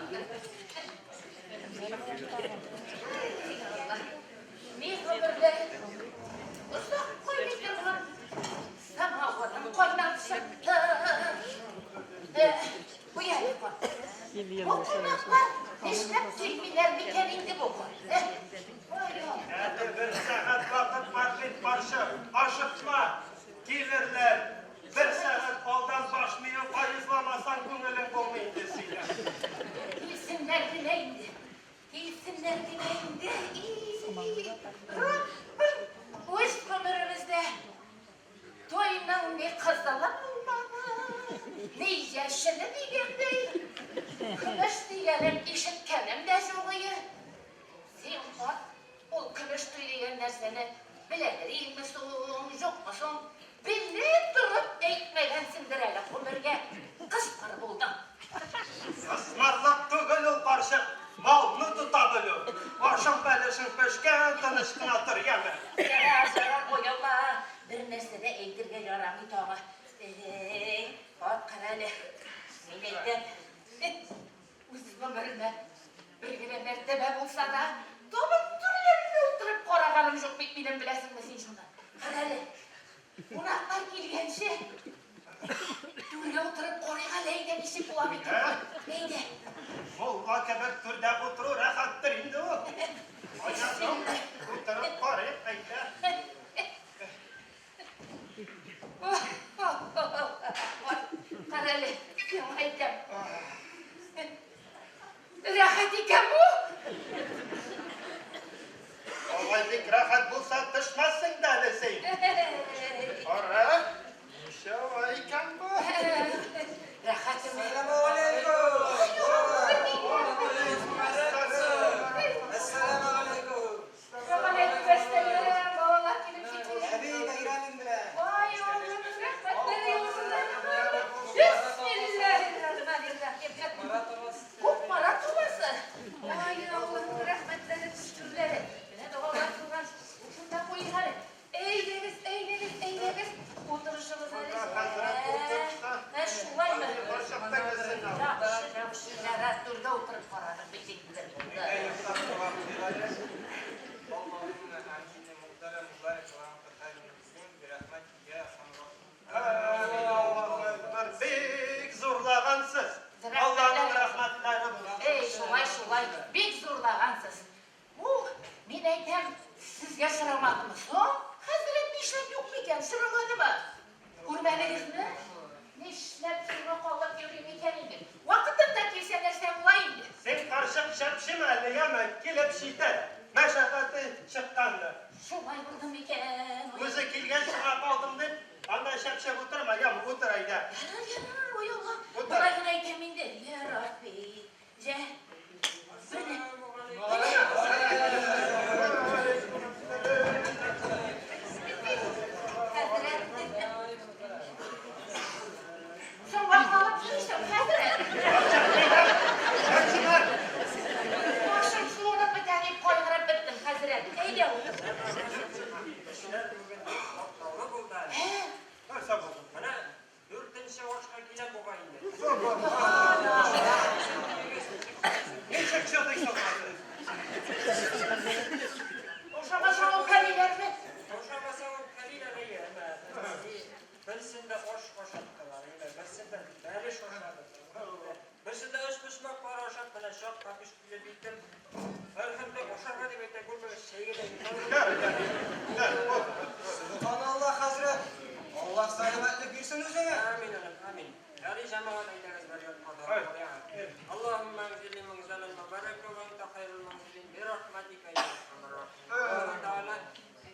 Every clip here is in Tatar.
булгандыр. Ни гомердә озак кайный торган самавырым кайнап чыкты. Куй әле, карт. Бу кунаклар нишләп килмиләр микән инде бу көн? Әле бер сәгать вакыт бар бит, карчык. Ашыкма, килерләр. Бер сәгать алдан баш миең каезламасаң, күңелең булмый инде синең. Килсеннәр генә инде. Килсеннәр генә инде. Раббым, үз гомеремездә туйның ни кызылы булмады, ни яшеле дигәндәй, көмеш дигәнен ишеткәнем дә юк ие. Син, карт, ул көмеш туй дигән нәрсәне беләдер идеңме соң, юкмы соң? Белә торып әйтмәгәнсеңдер әле гомергә, кысмыр булдың. Кысмырлык түгел ул, карчык, малны тота белү. Ашың бәлешең пешкән, тыныч кына тор, яме. Ярар, ярар, оялма, бер нәрсә дә әйтергә ярамый тагы. Эй, ат кара әле, мин әйтәм. Үз гомеремә бер генә мәртәбә булса да табын түрләренә утырып караганым юк бит минем, беләсеңме син шуны? Кара әле, кунаклар килгәнче түргә утырып карыйк әле, әйдә, ничек була микән? Әйдә. Мулла кебек түрдә утыру рәхәттер инде ул. Кайда соң? Утырып карыйк, әйдә. Кара әле, сиңа әйтәм. Рәхәт икән бу. Алай бик рәхәт булса, төшмәссең дә әле син. Кара, ничава икән бу? Рәхәтме? Әссәламегаләйкүм. Вәгаләйкүмәссәлам, балалар килеп җиттеләр. Әби, бәйрәмең белән. Ай, Алланың рәхмәтләре яусын. Бисмиллаһир-рахманир-рахим. Кукмара тубасы. Ай, Алланың рәхмәтләре төшкерләре. Менә догалар кылган. Шунда куйыйк әле. Әйдәгез, әйдәгез, әйдәгез. Утырышыгыз әле. Ә, шулаймы? Яхшы, яхшы, ярар, түргә утырып карадык бит инде. Бик зурлагансыз. Алланың рәхмәтләре булсын. Эй, шулай, шулай, бик зурлагансыз. Бу, мин әйтәм, сезгә сорамадымы соң? Хәзрәт нишләп юк микән, сорамадымы? Күрмәдегезме? Нишләп соңга калып йөри микән инде? Вакытында килсә нәрсә була инде? Син карчык чәпчемә әле, яме, килеп җитәр. Мәшәкате чыккандыр. Шулай булды микән? Үзе килгәч соңга калдым дип, анда чәпчеп утырма, яме, утыр әйдә. Ярар, ярар, ой Алла. Утыр. Болай гына әйтәм инде. Я Рабби. Җә. Бер Хәзрәт. Соңга калып йөрисең, хәзрәт. Чәпчемә! Башым суынып бетә дип кайгырып беттем, хәзрәт. Әйдә утыр. Эшләр бүген бик катлаулы булды әле. Нәрсә булды? Менә дүртенче ашка киләм бугай инде. Ничек чыдыйсың хәзер? Ашамасаң үпкәлиләрме? Ашамасаң үпкәлиләр, әйе, әмма берсендә аш ашаттылар, әйе, берсендә бәлеш ашадык. Берсендә өчпочмаклар ашап, менә чак капиш килеп җиттем. Һәрхәлдә ашарга дип әйтә күрмәгез, чәйгә дә Сөбханалла, Сөбханалла, хәзрәт! Аллаһ сәламәтлек бирсен үзеңә! Амин, энем, амин. Ярый, җәмәгать, әйдәгез бер йортка дару куяйык. Аллаһумма анзилни мунзалан мубарака ва анта хайрул мунзилин би рахматика я архамар рахимин. Аллаһ Тәгалә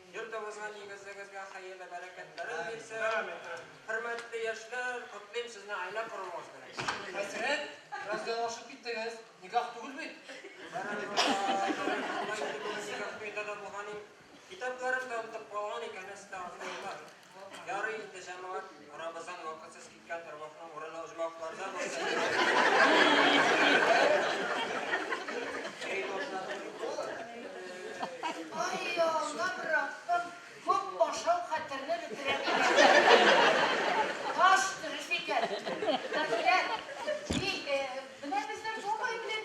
йортыгызга, нигезегезгә хәерле бәрәкәтләрен бирсен. Хөрмәтле яшьләр, котлыйм сезне гаилә коруыгыз белән. Хәзрәт, бераз ялгышып киттегез. Никах түгел бит. Бәрәкалла, бәрәкалла инде бүген никах туенда да булган идем. Китапларым да онытып калган икән, әстәгъфирулла. Ярый инде, җәмәгать, арабыздан вакытсыз киткән әрвахның урыны оҗмахларда булсын. Ай, Аллам, Раббым, күп ашау хәтерне бетерә икән. Таш дөрес икән. Хәзрәт, ни, менә безнең бабай белән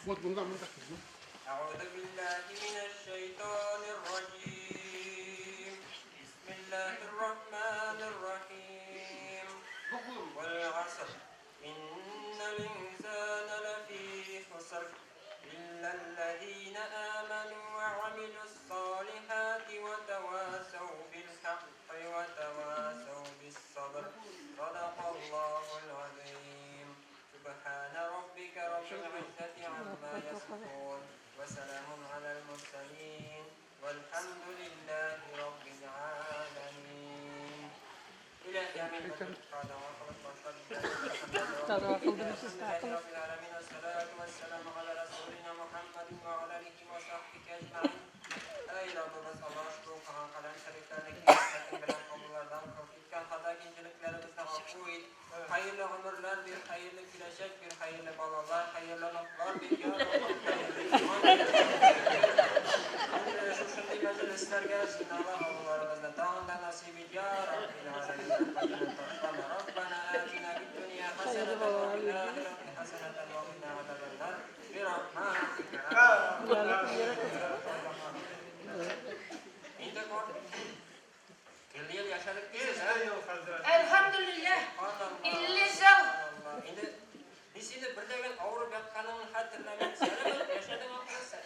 Вот монда, монда. أعوذ بالله من الشيطان الرجيم بسم الله الرحمن الرحيم والعصر إن الإنسان لفي خسر إلا الذين آمنوا وعملوا الصالحات وتواصوا بالحق وتواصوا بالصبر صدق الله العظيم سبحان ربك رب العزة عما يصفون وسلام على المرسلين والحمد لله رب العالمين إلهي آمين رب العالمين والصلاة والسلام على رسولنا محمد وعلى آله وصحبه أجمعين. Ey Rabbimiz Alloh ushbu o'qigan qalam shariflarni keng bilan qabullardan qil, ketgan xato kamchiliklarimizni afu et. Xayrli umrlar ber, xayrli kelajak ber, xayrli bolalar, xayrli onuklar ber, ya Rabbim, xayrli iymon ber. Shunday majlislarga sinallar avlodlarimizni tag'in da nasib et, ya Rabbil alamin. Rabbana atina fid dunya hasanatan wa fil akhirati hasanatan wa qina azaban nar. Bi rahmatika. Инде бар. 50 ел яшәдек без, ә? 50 ел, хәзрәт. Әлхәмдүлилләһ. 50 ел. Инде мин сине бер дә гел авырып ятканыңны хәтерләмим. Сәламәт яшәдең ахрысы.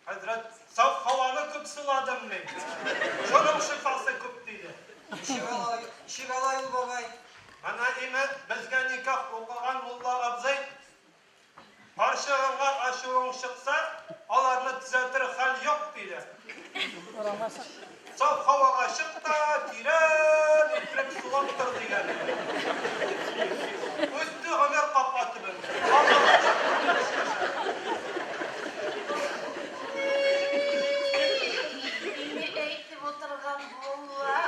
Хәзрәт, саф һаваны күп суладым мин. Шуның шифасы күп тиде. Ничек алай, ничек алай ул, бабай? Менә име безгә никах укыган мулла абзый карчыгыңа ачуың чыкса, аларны төзәтер хәл юк, диде. Саф һавага чык та, тирән иттереп сулап тор, дигән иде. Үтте гомер капка төбендә. Аллага шөкер. Ни әйтеп утырган була?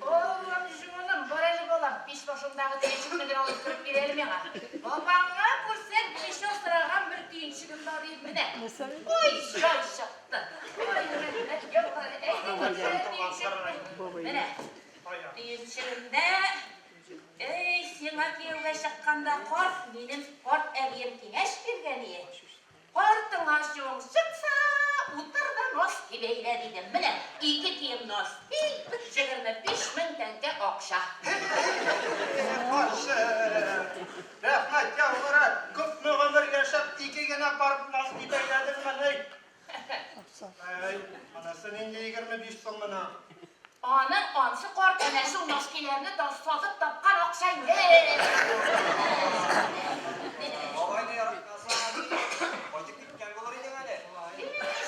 Олым, җуным, бар әле балам, пич башындагы төенчекне генә алып кереп бир әле миңа. Бабаңа күрсәт, пич асраган бер төенчегем бар иде, менә. Ой, җай чыкты. Ой, рәхмәт, яугыр, әйдә китер төенчекне. Менә, төенчегемдә, эй, сиңа кияүгә чыкканда карт, минем карт әбием киңәш биргән ие. Картың ачуың чыкса, утыр да носки бәйлә, дидем. Менә, ике кием носки, 25 мең тәңкә акча. Карчык, рәхмәт яугыры, күпме гомер яшәп, ике генә пар носки бәйләдеңмени? Әй, анасы нинди 25 сум менә? Аның ансы карт әнә шул носкиләрне сатып тапкан акча инде. Бабайны яраткансаң, әби, кайтып киткән булыр идең әле.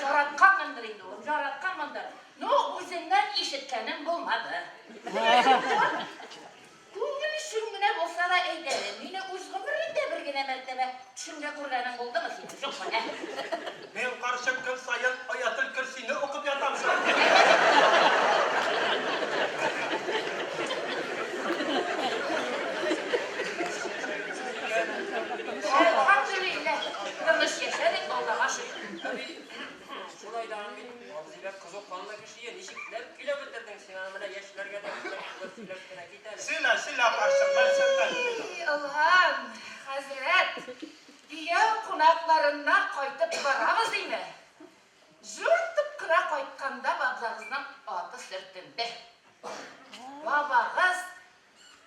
Яратканмындыр инде ул, яратканмындыр. Ну, үзеннән ишеткәнем булмады. Күңел өчен генә булса да әйт әле, мине үз гомереңдә бер генә мәртәбә төшеңдә күргәнең булдымы синең, юкмы, ә? Мин карчык көн саен Аятел Көрсине укып ятам шул. Әлхәмдүлилләһ, тыныч яшәдек, Аллага шөкер. Әби, шулай да бит, абзый бик кызу канлы кеше, ничекләр көйләп бетердең син аны, менә яшьләргә дә бер сөйләп кенә кит әле. Сөйлә, сөйлә, карчык, белсеннәр. Эй, Илһам, хәзрәт, кияү кунакларыннан кайтып барабыз име? Журтып кына кайтканда бабагызның аты сөртенде. Бабагыз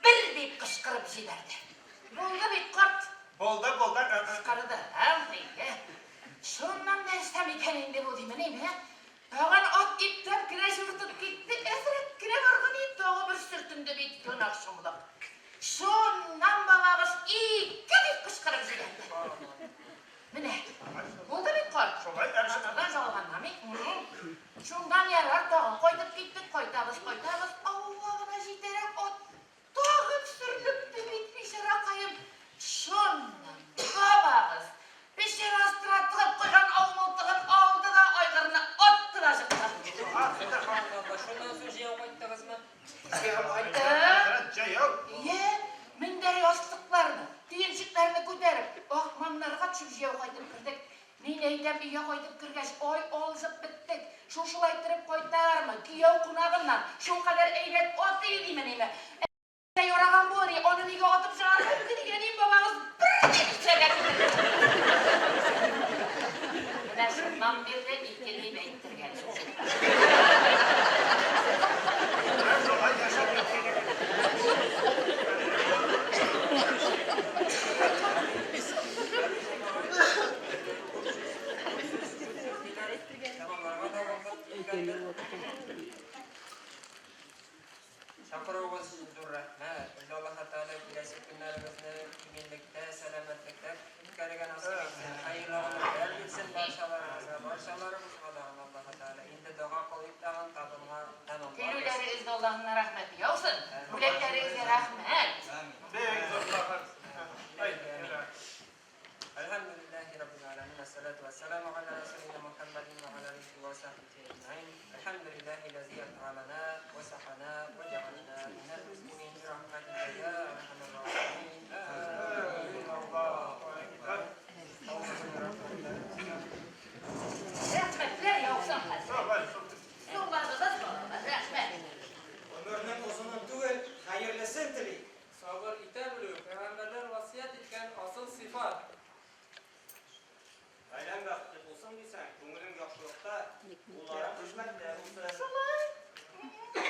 бер дип кычкырып җибәрде. Булды бит, карт. Булды, булды. Кычкырды. Һәм әйе. Шуннан нәрсә микән инде бу димен, әйме? Тагын ат иптәп кенә журтып китте, әзрәк кенә барган иде, тагы бер сөртенде бит, гөнаһ шомлык. Шуннан бабагыз ике дип кычкырып җибәрде. Менә. Булды бит, карт. Шулай, Шуннан жалганнан Шуннан ярар тагын кайтып киттек, кайтабыз, кайтабыз, авылга гына җитәрәк ат тагын сөрлекте бит, бичаракаем. Шуннан бабагыз печән астына тыгып куйган ау мылтыгын алды да айгырны атты да жыкты. Алла, шуннан соң җәяү кайттыгызмы? Җәяү кайттык. Хәзрәт, җәяү. Ие, мендәр ястыкларны, төенчекләрне күтәреп, Акманнарга төшеп җәяү кайтып кердек. Мин әйтәм, өйгә кайтып кергәч, ай алҗып беттек. Шушылай иттереп кайтармы? Кияү кунагыннан шулкадәр әйбәт ат иде димен, әйме. Ә яраган булыр, аны нигә атып чыгардың дигән бабагыз бер Менә шуннан бирле ике дип әйттергән юк. Менә шулай яшәп киткән. Тәмамларга да вакыт җиткәндер. Чакыруыгыз өчен зур рәхмәт. Инде Аллаһы Тәгалә киләсе көннәребезне иминлектә, сәламәтлектә үткәрергә насыйп итсен. Хәерле гомерләр бирсен барчаларыгызга, барчаларыбызга да Аллаһы Тәгалә. Инде дога кылыйк тагын, табынга тәмамларбыз. Килүләрегездә Аллаһының рәхмәте яусын. Бүләкләрегезгә рәхмәт. Бик зур рәхмәт. Әлхәмдүлилләһи раббил галәмин, әссәләтү вәссәламү галә рәсүлинә Мухәммәдин вә галә алиһи вә сәхбихи әҗмәгыйн. Әлхәмдүлилләһи ләзи әтгамәнә вә сәканә вә җәгаләнә минәл мөслимин бирахмәтикә йә әрхәмәр рахимин. Амин. Аллаһу әкбәр. Рәхмәтләр яусын, хәзрәт. Зурларыгыз, балалар, рәхмәт. Гомернең озынын түгел, хәерлесен телик. Сабыр итә белү, пәйгамбәрләр васыять иткән асыл сыйфат. Гаиләң бәхетле булсын дисәң, күңелең яхшылыкта, кулларың хезмәттә булсын.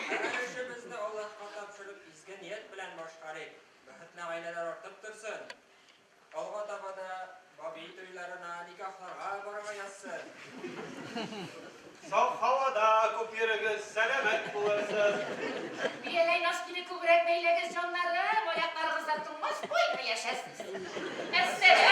Һәр эшебезне Аллаһка тапшырып, изге ният белән башкарыйк. Бәхетле гаиләләр артып торсын. Алга таба да бабей туйларына, никахларга барырга язсын. Саф һавада күп йөрегез, сәламәт булырсыз. Бияләй носкины күбрәк бәйләгез, җаннарым, аякларыгызда туңмас, кайда яшәсез. Әссәлам.